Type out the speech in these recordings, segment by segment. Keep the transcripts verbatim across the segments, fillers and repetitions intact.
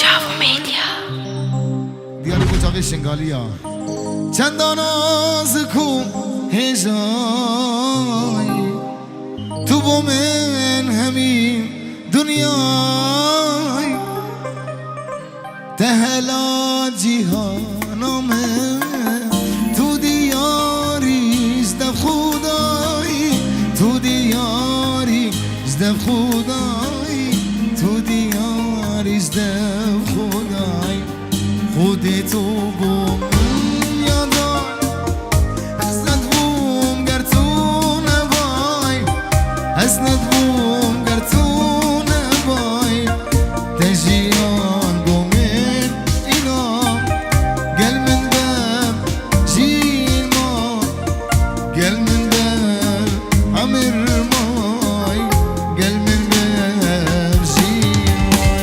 Çavo Medya. Diyarî bo çavê Şingalî ya. Çenda nazik û hêjayî, tu bo min hemî dinyayî. Te hela cîhana min, tu diyarî ji dev Xwedayî, tu diyarî ji dev Xwedayî, tu diyarî ji dev Xwedayî. Xwedê tu bo min ya day. Ez nedibûm ger tu nebay, ez nedibûm ger tu nebay. Te jiyan bo min înan, gel min be jîn ma, gel min be emir may, gel min be jîn may.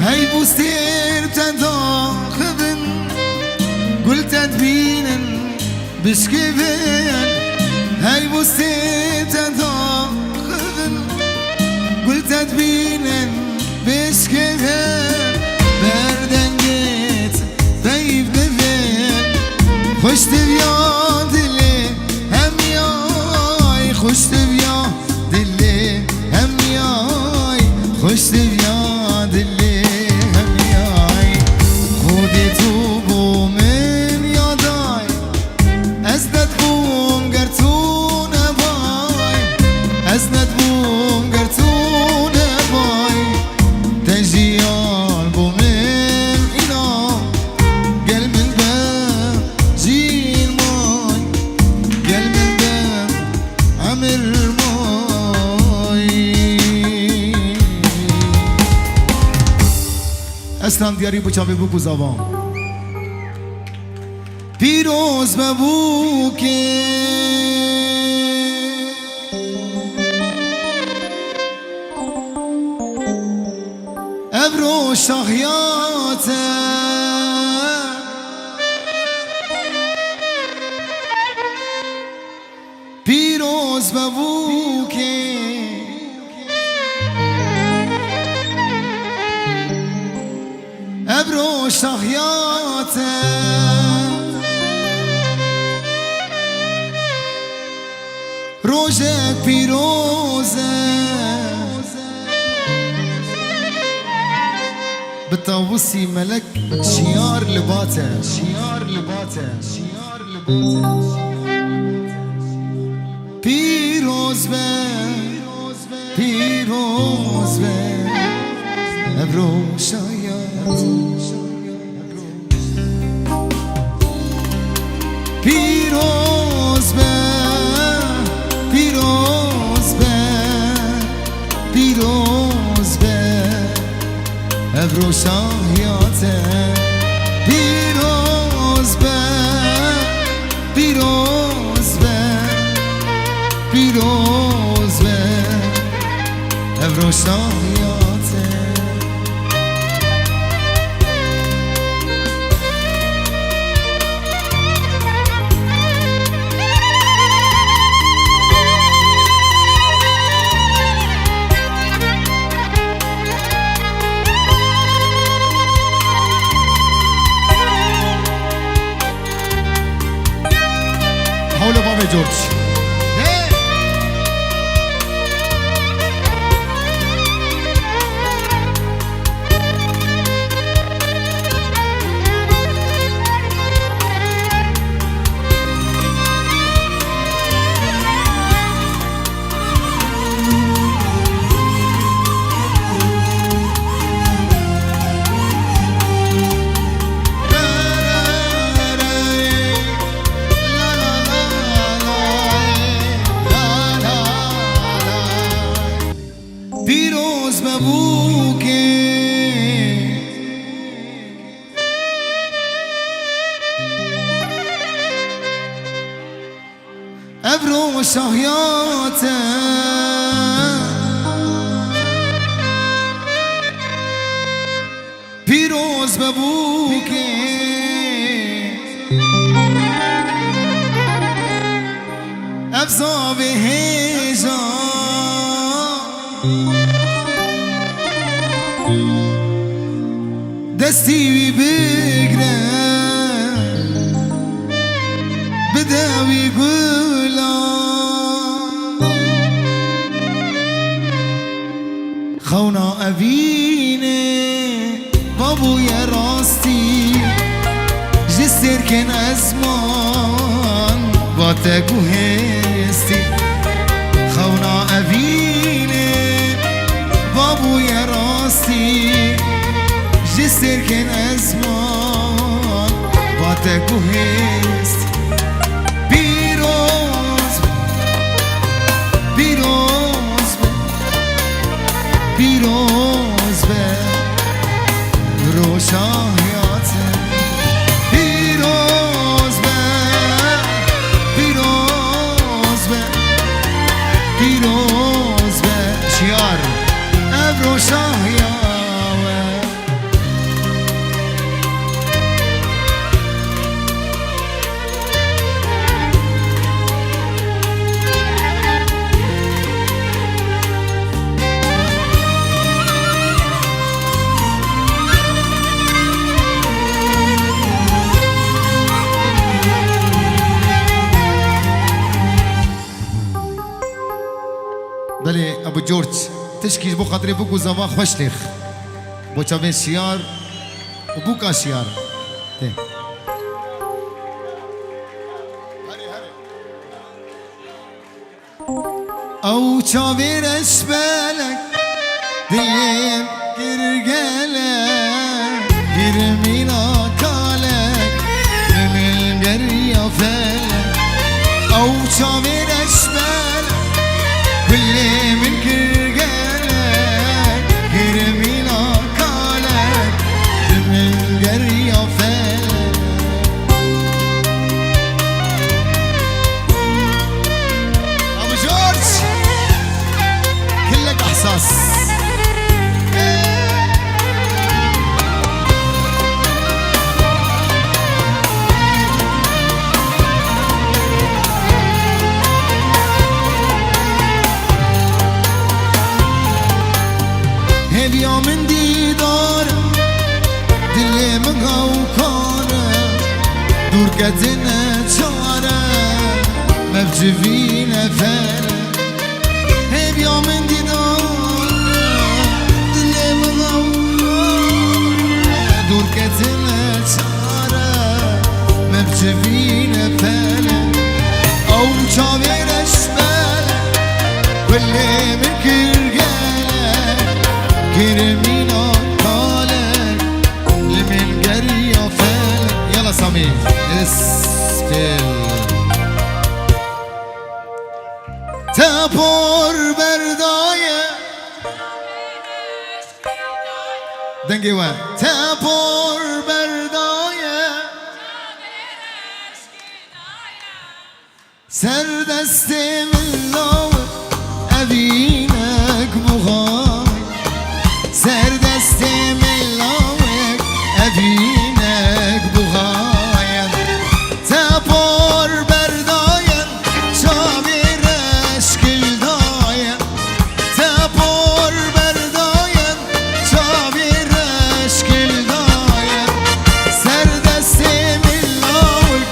Hey bûstên te daxivin, gul te dibînin bişkivin. Hey bûstên te daxivin, gul te dibînin bişkivin. Ber dengê te peyv dibin. Xweş diviya dilê hemiyay, xweş diviya dilê hemiyay, xweş diviya dilê hemiyay. Xwedê tu bo min ya day. Ez nedibûm ger tu nebay, ez nedibûm ger tu nebay. Te jiyan bo min înan, gel min be jîn may, gel min be emir may. Eslan diyarî bo çavê bûk û zavan. Pîroz be bûkê. Evro şahiya te. Pîroz be bûkê. Evro şahiya te. Rojek pîroz e. Bi Tawusî Melek şiyar li ba te. Şiyar li ba te. Şiyar li ba te. Pîroz be, pîroz be, ev roja ya. Pîroz be, pîroz be, pîroz be, ev roja ya te. Pîroz be, pîroz be, pîroz be, ev roja ya te. George. Pîroz be bûkê. Ev roşa hiyate pîroz be bûkê. Ev zavê hêja destî wî bigre, bide wî gulan. Xewna evînê vabûye rastî, ji sêrkên ezman va te guhêstî. Xewna evînê vabûye rastî, ji sêrkên ezman va te guhêstî. Pîroz be, pîroz be, pîroz be, roşa hiyate. Pîroz be, pîroz be, pîroz be. Şiyar, ev roşa hiya we. Belê, Ebu George, tişkî ji bo xatirê bûk û zava xweş lêx. Bo çavên şiyar û bûka şiyar. Tê. Ew çavê reş belek, dilê min kir gelek, girmîna kalek, li min geriya felek. Ew çavê reş belek, dilê min kir gelek, girmîna kalek, li min geriya felek. Abu George, gelek ihsas. Hêviya min dîdar, dilê min hewkar e, dûr ketine çare, me bi civîne fere. Hêviya min dîdar, dilê min hewkar e, dûr ketine çare, me bi civîne fere. Ew çavê reş belek, dilê min kir gelek, girmîna kalek, li min geriya felek. Yala Samî, Estêl. Te por berdaye. Dengê we. Te por berdaye. Ser destê min lawik evînek buxay. Ser destê min lawik evînek buxay. Te por berdaye, çavê reşkil daye. Te por berdaye, çavê reşkil daye. Ser destê min lawik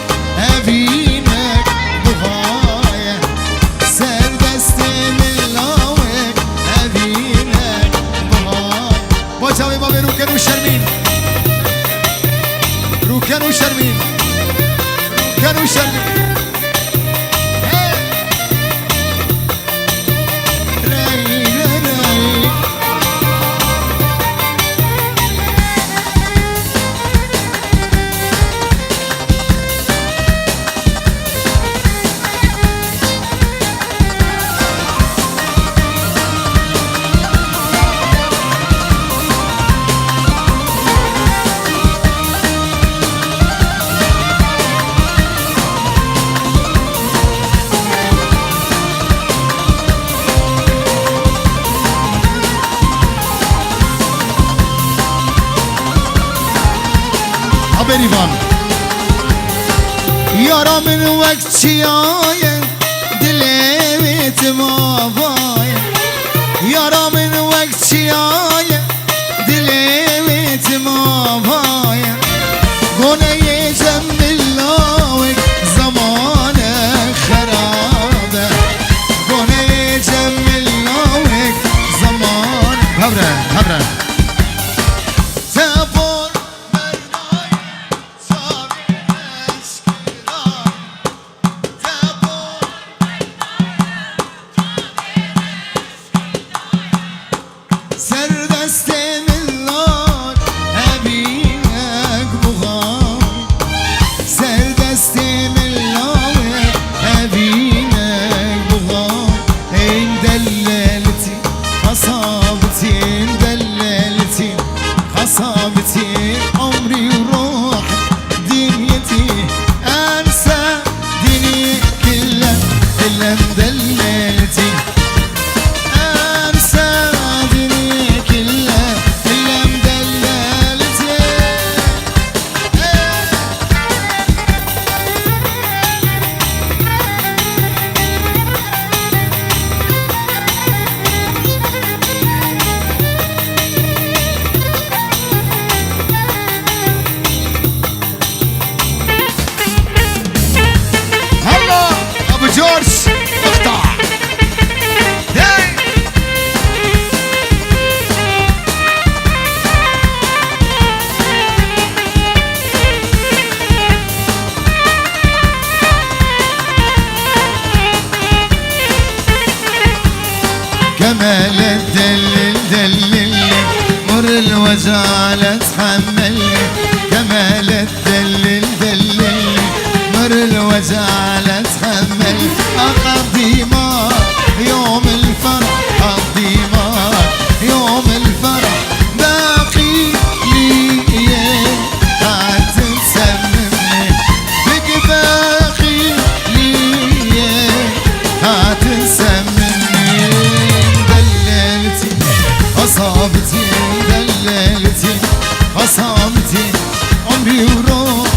evînek buxay. Şer û şerlî. Hey! Rey, rey, rey. Haberî van. Yara min wek çiyaye, dilê wê timavaye. Yara min wek çiyaye, dilê wê timavaye. Goneyê cemilawek, zemanek xerabe. Goneyê cemilawek, zeman. Hebre, hebre. Te bor berdayê çavê eşkina. Te bor berdayê çavê eşkina. Ser destê min lar evînek buxar. Ser destê min lar evînek buxar. Ên deleltî, xesabtî, ên deleltî, xesabtî, umrî û ruh dinyetî, ense dînî kille, illem deleltî. Halla Abu George, Muxtar. Hey! كمال الدلل دللني، مر الوجع لا تحملني. كمال الدلل دللني، مر الوجع لا تحمل. أقضي ما يوم الفرح، أقضي ما يوم الفرح. باقي لي هاتنسى مني، بك باقي لي، هاتنسى مني. دللتي أصابتي، دللتي أصابتي، عمري وروح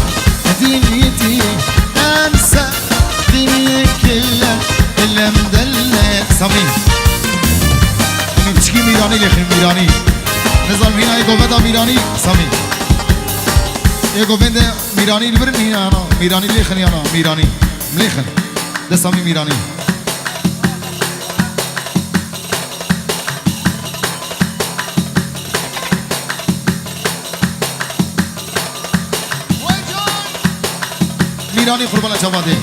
دنيتي، أنسى دنيا كلها إلا مدلل. سامي. Em piçkî Mîranî lêxin, Mîranî. Nizanim hîna yê govenda Mîranî, Samî. Yê govende Mîranî li vir nîna, Mîranî lêxin yana, Mîranî. Lêxin. De Samî Mîranî. Mîranî qurbana çavan dê.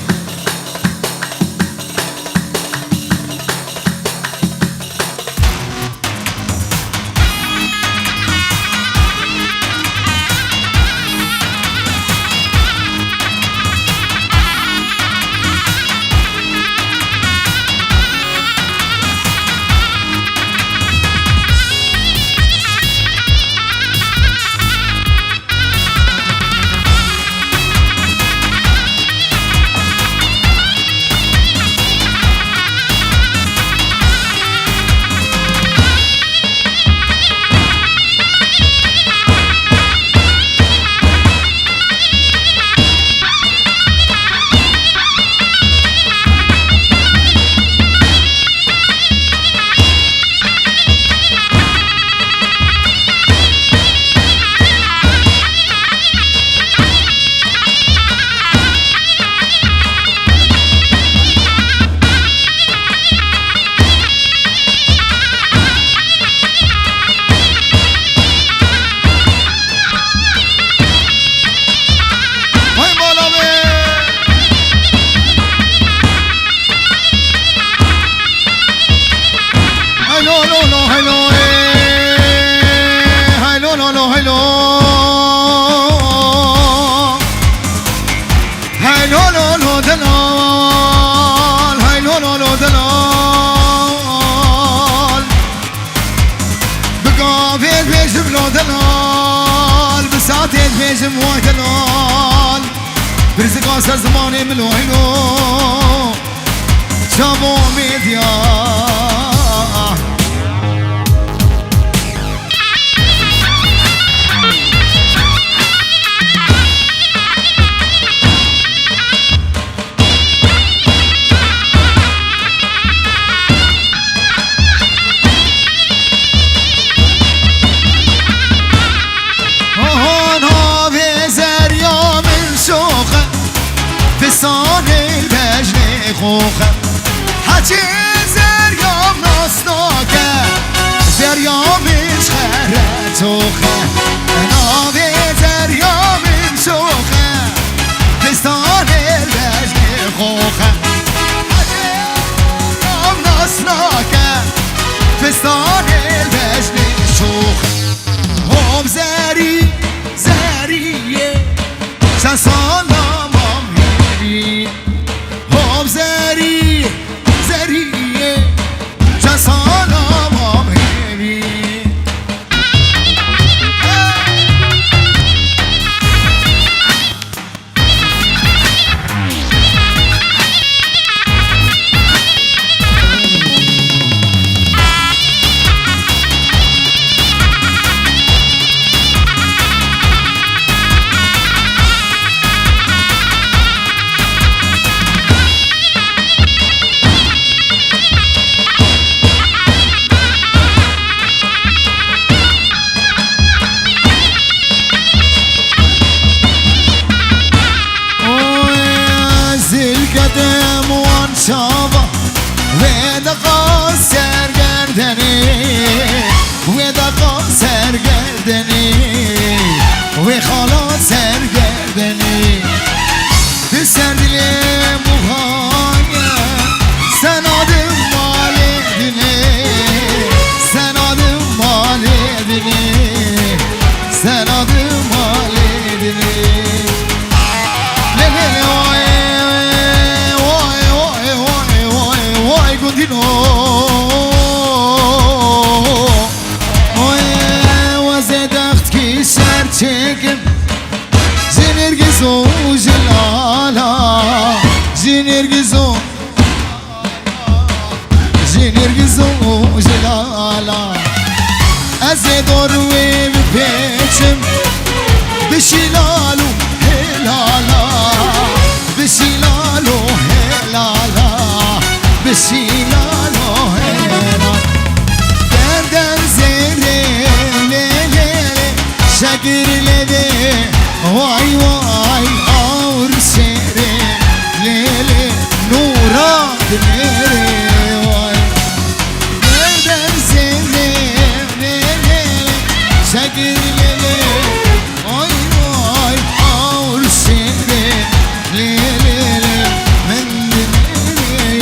Heylo, heylo, lo, lo, heylo. Heylo, lo, lo, delal. Heylo, lo, lo, delal. Bi gavê dibêjim lo delal, bi saetê dibêjim way delal. Birzika ser zimanê min lo heylo. Çavo Medya. Aha navê zerya min şox e, fistanê bejnê xox e. Hecê zerya nas nake, zerya min ji xere çox e. Navê zerya min şox e, fistanê bejnê xox e. Hecê zerya nas nake, fistanê bejnê şox e. Hop zerî, zerî ye, çend sala mam hêvî. Hop zerî, zerî ye, çend sala mam hêvî. Oy, zilke dem wan çava, wê deqa sergerdenê, wê deqa sergerdenê, wê xala sergerdenê. Di ser dilê muxan e, sena di malê dinê, sena di malê dinê, sena di malê dinê. Lê lê lê oy, oy, oy, gundîno. Oy, wezê dextkî ser çêkim. Ji Nêrgiz û ji Lala, ji Nêrgiz û, ji Nêrgiz û ji Lala. Ez ê dor wê bipêçim, bi şîlal û hêlala, bi şîlal û hêlala, bi şîlal û hêlala. Ger derzê rê lê lê lê, şekir lê dê, way way, awr şêrê lê lê, nûra dinêrê way. Ger derzê rê lê lê lê, şekir lê dê, way way, awr şêrê lê lê lê, min dinêrê.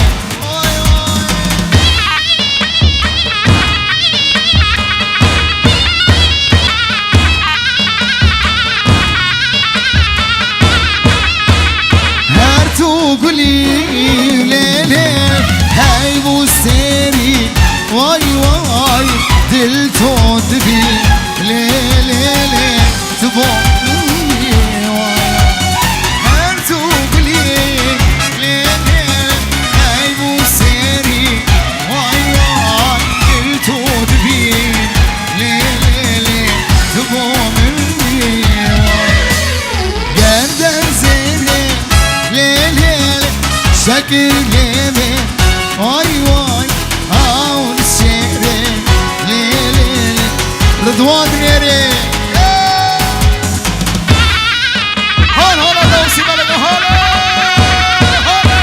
Her tu gulî lê lê, hey bû serî, way way, dil to dibî lê lê lê, tu bo min bî way. Her tu gulî lê lê, hey bû serî, way way, dil to dibî lê lê lê, tu bo min bî way. Ger derzê rê lê lê lê, şekir lê dê, way way, awr şêrê lê lê lê. Ridwan Nêrê. Hal hala dewsî meleke hala. Hala.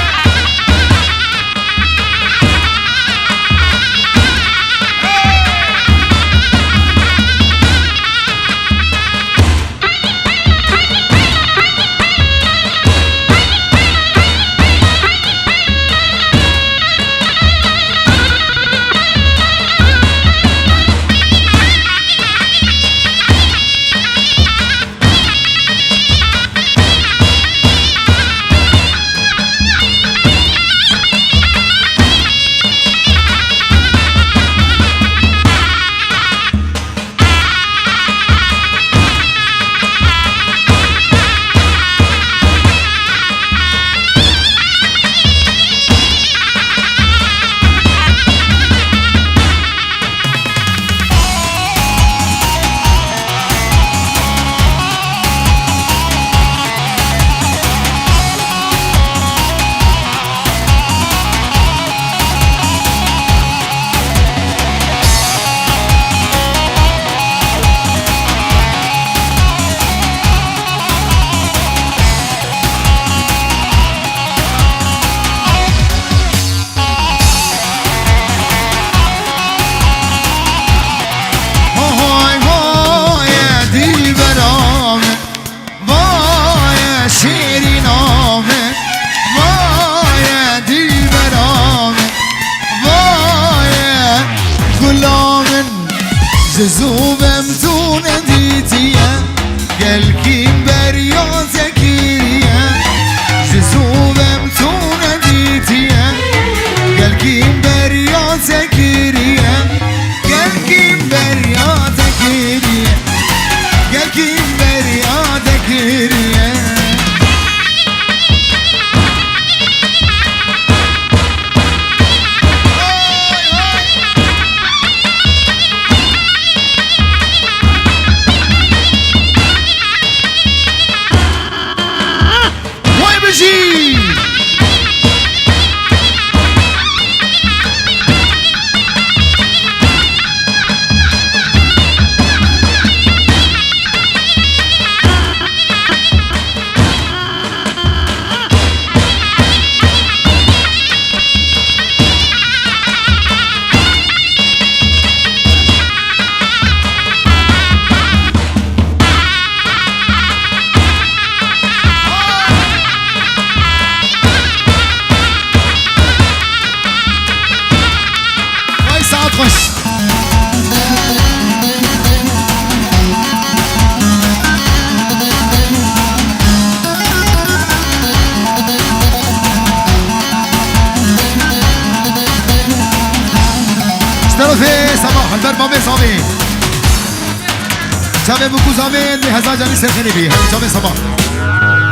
Çavê Bûk û Zavê dê hezar canî serxêlî bî. Hemî çavê Seba.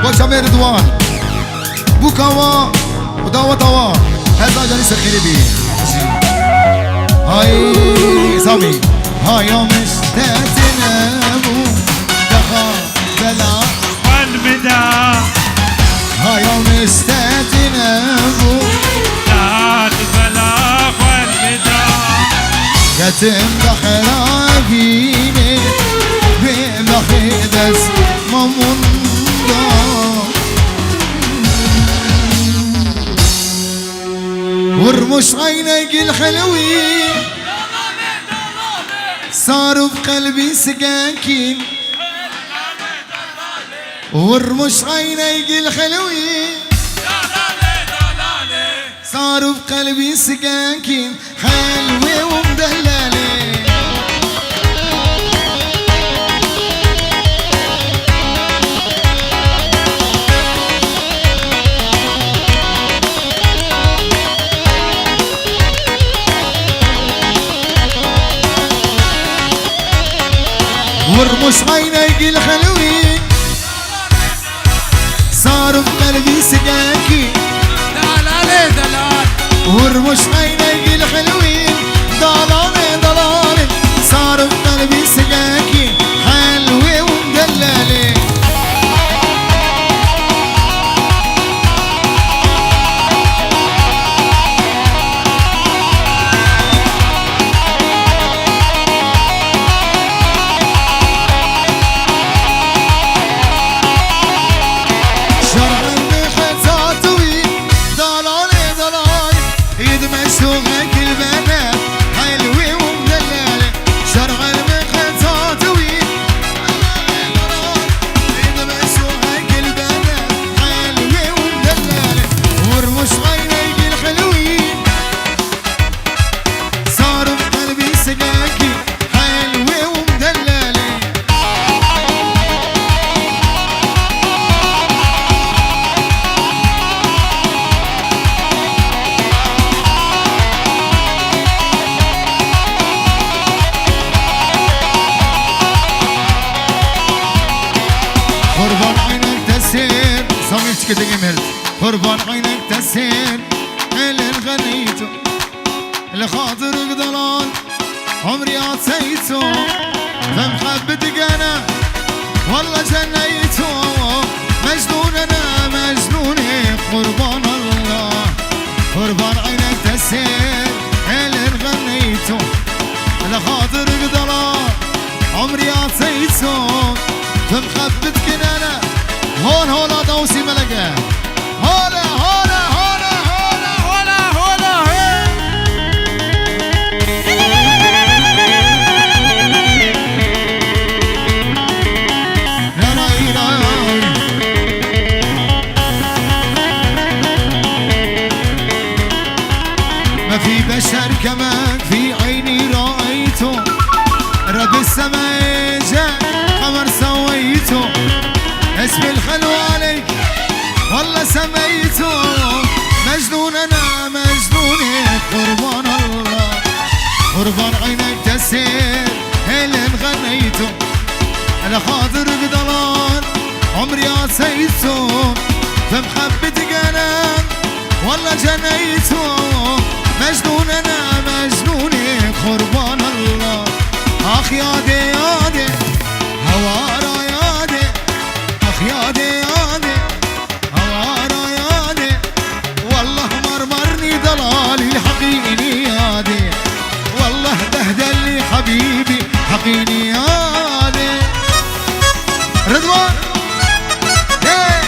Bo çavê Ridwan. Bûka wa û daweta wa hezar canî serxêlî bî. Hay Samî. Hay amiş tetine bû. Daha bela. Xwel bida. Hay amiş tetine bû. Daha bela xwel bida. Ketim behra vînê, bê behê dest mamunda. Vurmuş ayna gül xelwî, saruf qelbî sigekî. Vurmuş ayna gül xelwî. Saruf qelbî sigekî, helwê û delalê. Vurmuş ayna gül xelwî. Sarif qelbî sigekî. Delalê delal. Vurmuş eynegî li xelwîn. Dalalê dalalê. Sarif qelbî sigekî. Helwê û delalê. Şer'in bi xetatwî, dalalê dalal, îd meşûxek il bene, helwî û delal. Şer'in bi xetatwî, dalalê dalal, îd meşûxek il bene, helwî û delal. Vurmuş eynegî li xelwîn. Sarif qelbî sigekî, helwê û delelê. Qurban eynek te sêr, Samî çike dengê me. Qurban eynek te sêr, elin xenîto. Li xatirek delal, umrî ateyto, vem xebit gene, welle ceneyto, mecnûne ne mecnûnê, qurban Allah, qurban eynek te sêr, elin xenîto. Li xatirek delal, umrî ateyto, vem xebit gene, hol hola dawsî melege. Hola, hola, hola, hola, hola, hola, hey. Ray, ray, ray. ما في بشر كماك في عيني رأيته. رب السما جاء قمر سويته. اسم الخلوة عليك والله سميته. مجنون أنا مجنون، قربان الله، قربان عينك تسير، هيلين غنيته. أنا خاطر بضلال عمري عصيته، فمحبتك أنا والله جنيته. مجنون أنا مجنون، قربان الله. آخ يا دي يا دي، هوارا يا دي، آخ يا دي يا دي. هوارا يا دي، والله مرمرني ضلالي، حقيني يا دي، والله بهدلني حبيبي، حقيني يا دي. رضوان. Hey.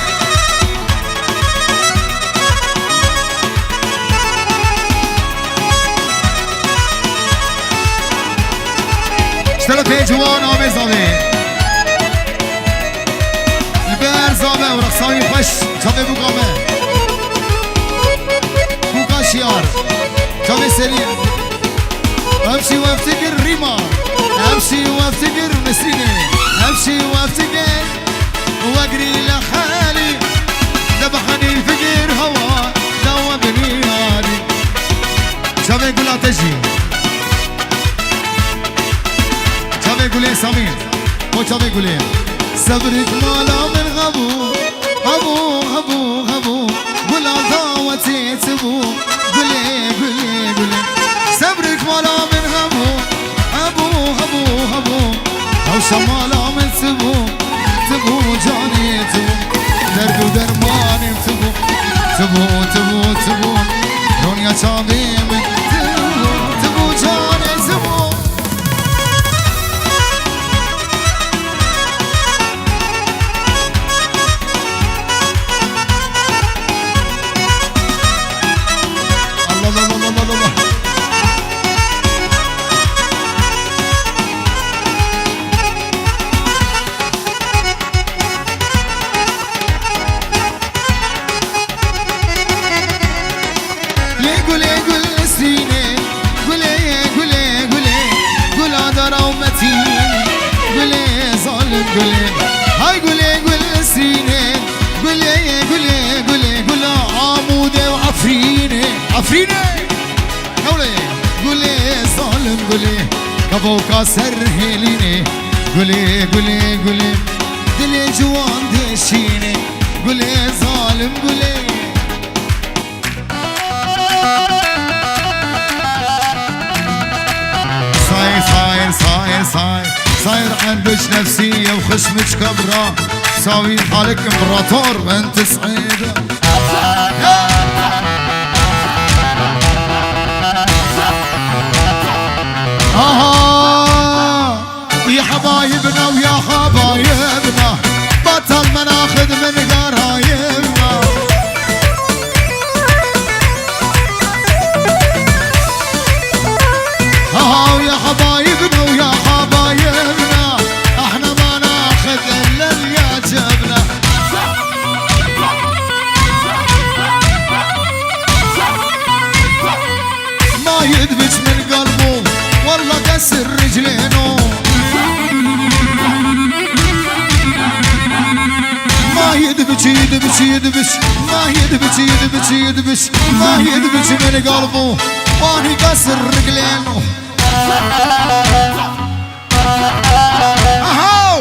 Ji te re pênc wan amê zavê. Li ber zave û rexsawî xweş, çavê bûka me. Bûka şiyar. Çavê serî. Ev şî weftikir rîma. Ev şî weftikir Nesrînê. Ev şî weftikir wegrî li xelî. De bihanî fikir hewa, de we binî yarî. Çavê gula te jî. Sebrik mala min hebû, hebû, hebû, hebû. Gula dawetê çi bû? Gulê, gulê, gulê. Sebrik mala min hebû, hebû, hebû, hebû. Hewşa mala min çi bû? Çi bû canê çi bû? Derd û dermanê çi bû? Çi bû, çi bû, çi bû? Ronya çavê min çi bû? Çi bû canê çi bû? Allah, Allah, Allah, Allah, Allah. Lê gulê gulistînê, gulê, gulê, gulê, gula dara û metînê, gulê zalim gulê. Hay gulê gulistînê, gulê, gulê, gulê, gula Amûdê û Efrînê, Efrînê! Hewlê! Gulê zalim gulê, kevoka ser hêlînê, gulê, gulê, gulê, dilê ciwan dê şînê, gulê zalim gulê. Sayr, sayr, sayr, sayr. Sayr endij nefsî yew xişmiç kebra. Sawî Xalik împerator ben tis'îda. Aha! Î hebayibna û ya xabayibna, batal menaxid min garayibna. Aha, û ya xabayibna û ya xabayibna, ehna menaxid ellel ya cebna. Mayid biç min gal bû, walla kesir riclêno. Mayid biç, yid biç, yid biç, mayid biç, yid biç, yid biç, mayid biç min gal bû, wanî kesir riclêno. Ahaw!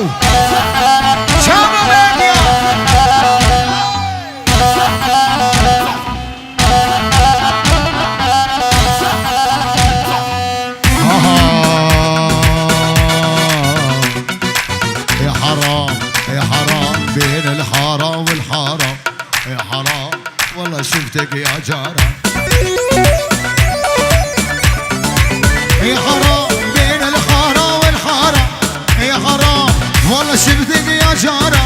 Çawa wêdiya? Aha! Ê heram, ê heram, bêne li heram, li heram. Ê heram, walla şiftek ya cara. Ê heram, bêne li heram, li heram. Ê heram, walla şiftek ya cara.